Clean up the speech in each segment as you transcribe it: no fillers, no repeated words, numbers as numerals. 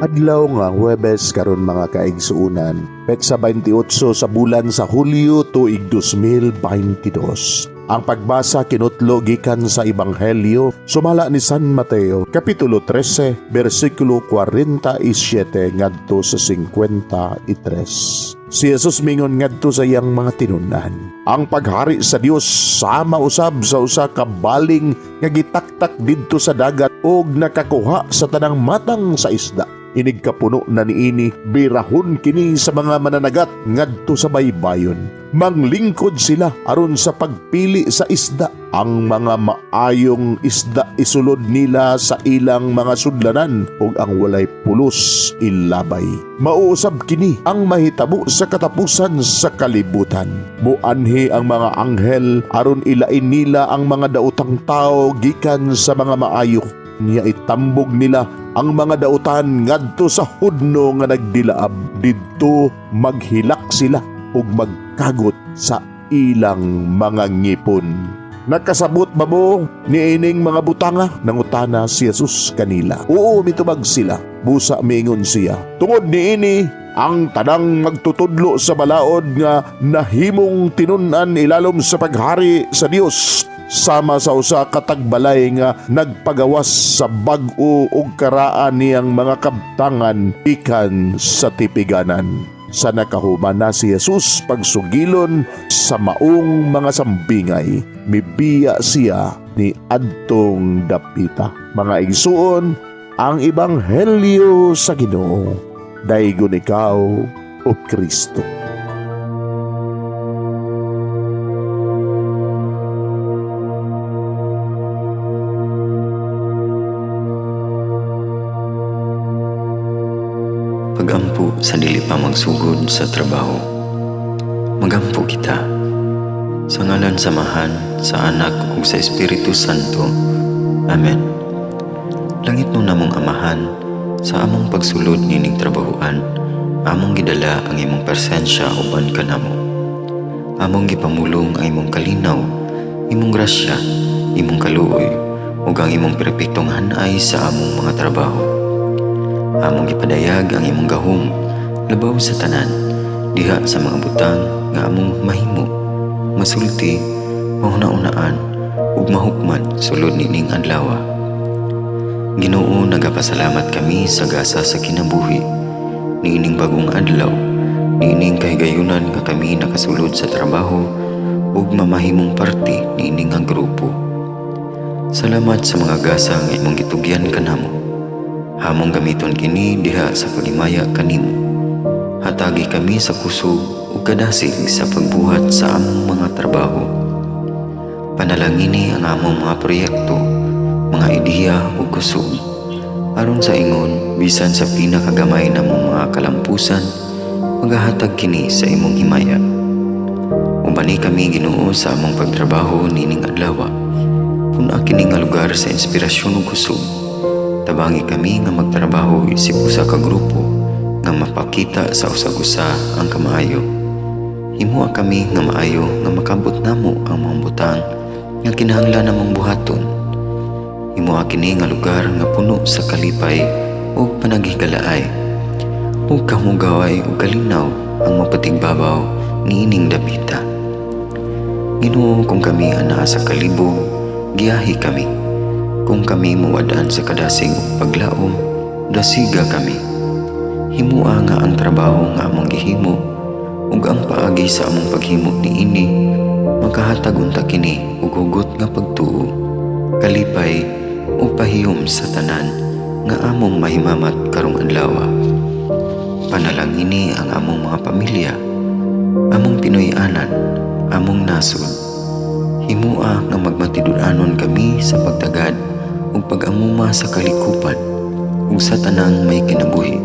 Adlaw nga Huwebes karon, mga kaigsuunan, petsa 28 sa bulan sa Hulyo, tuig 2022. Ang pagbasa kinutlo gikan sa Ebanghelyo sumala ni San Mateo, kapitulo 13, bersikulo 47 ngadto sa 53. Si Jesus mingon ngadto sa iyang mga tinun-an, "Ang paghari sa Dios sama usab sa usa ka baling nga gitaktak didto sa dagat ug nakakuha sa tanang matang sa isda. Inig kapuno na niini, birahon kini sa mga mananagat ngadto sa baybayon. Manglingkod sila aron sa pagpili sa isda. Ang mga maayong isda isulod nila sa ilang mga sudlanan ug ang walay pulos ilabay. Mao usab kini ang mahitabo sa katapusan sa kalibutan. Muanhi ang mga anghel aron ilain nila ang mga daotang tao gikan sa mga maayo. Niya itambog nila ang mga dautan ngadto sa hudno nga nagdilaab. Didto maghilak sila ug magkagot sa ilang mga ngipon. Nakasabot ba mo niining mga butanga?" nangutana si Jesus kanila. "Oo," mitubag sila. Busa miingon siya, "Tungod niini, ang tanang magtutudlo sa balaod nga nahimong tinun-an ilalom sa paghari sa Dios sama sa usa ka tagbalay nga nagpagawas sa bag-o ug karaan niyang mga kabtangan ikan sa tipiganan." Sa nakahuman na si Jesus pagsugilon sa maong mga sambingay, mibiya siya ni adtong dapita. Mga igsuon, ang Ebanghelyo sa Ginoo. Daygon ikaw, O Kristo. Pagampo sa dili pa magsugod sa trabaho. Magampo kita. Sa ngalan sa Amahan, sa Anak ug sa Espiritu Santo. Amen. Langitnon namong Amahan, sa among pagsulod nining trabahoan, among gidala ang imong presensya uban kanamo. Among gipamulong ang imong kalinaw, imong grasya, imong kaluoy, ug ang imong perpektong hanay sa among mga trabaho. Among gipadayag ang imong gahom labaw sa tanan diha sa mga butang nga among mahimo, masulti, mahuna-unaan ug mahukman sulod nining adlaw. Ginoo, nagapasalamat kami sa gasa sa kinabuhi niining bagong adlaw, niining kahigayunan nga kami nakasulod sa trabaho ug mamahimong parte niini nga grupo. Salamat sa mga gasa nga imong gitugyan kanamo. Among gamiton kini diha sa paghimaya kanimo. Hatagi kami sa kusog ug kadasig sa pagbuhat sa among mga trabaho. Panalangini ang among mga proyekto, mga ideya ug kusog. Aron sa ingon, bisan sa pinakagamay namong mga kalampusan, magahatag kini sa imong himaya. Ubani kami, Ginoo, sa among pagtrabaho nining adlaw. Pun-a kini nga lugar sa inspirasyon ug kusog. Tabangi kami nga magtrabaho isip usa ka grupo nga mapakita sa usag-usa ang kamaayo. Himoa kami nga maayo nga makabot namo ang mga butang nga kinahanglan namong buhaton. Himoa kini nga lugar nga puno sa kalipay ug panaghigalaay. Ug kahugaway ug kalinaw ang mapatigbabaw niining dapita. Ginoo, kung kami anaa sa kalibog, giyahi kami. Kung kami muwad-an sa kadasig ug paglaom, dasiga kami. Himoa nga ang trabaho nga among gihimo ug ang paagi sa among paghimo niini makahatag unta kini og hugot nga pagtuo, kalipay ug pahiyom sa tanan nga among mahimamat karong adlaw. Panalangini ang among mga pamilya, among Pinoy-anan, among nasod. Himoa nga magmatinud-anon kami sa pagtagad ug pag-amuma sa kalikupan ug sa tanang may kinabuhi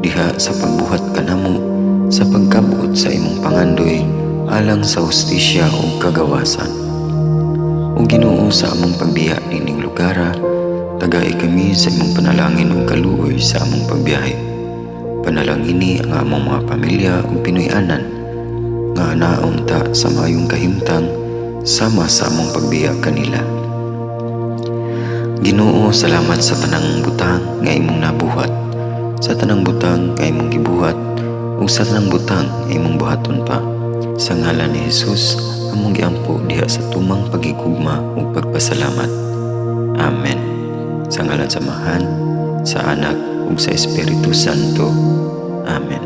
diha sa pagbuhat kanamo sa pagkabot sa imong pangandoy alang sa hustisya ug kagawasan. O Ginoo, sa among pagbiya nining lugara, tagai kami sa imong panalangin ug kaluoy sa among pagbiyahe. Panalangini ang among mga pamilya ug Pinoy-anan nga anaon ta sa maayong kahimtang sama sa among pagbiya kanila. Ginoo, salamat sa tanang butang nga imong nabuhat. Sa tanang butang nga imong gibuhat ug sa tanang butang nga imong buhaton pa. Sa ngalan ni Jesus, among giampo diha sa tumang pagigugma ug pagpasalamat. Amen. Sa ngalan sa Amahan, sa Anak ug sa Espiritu Santo. Amen.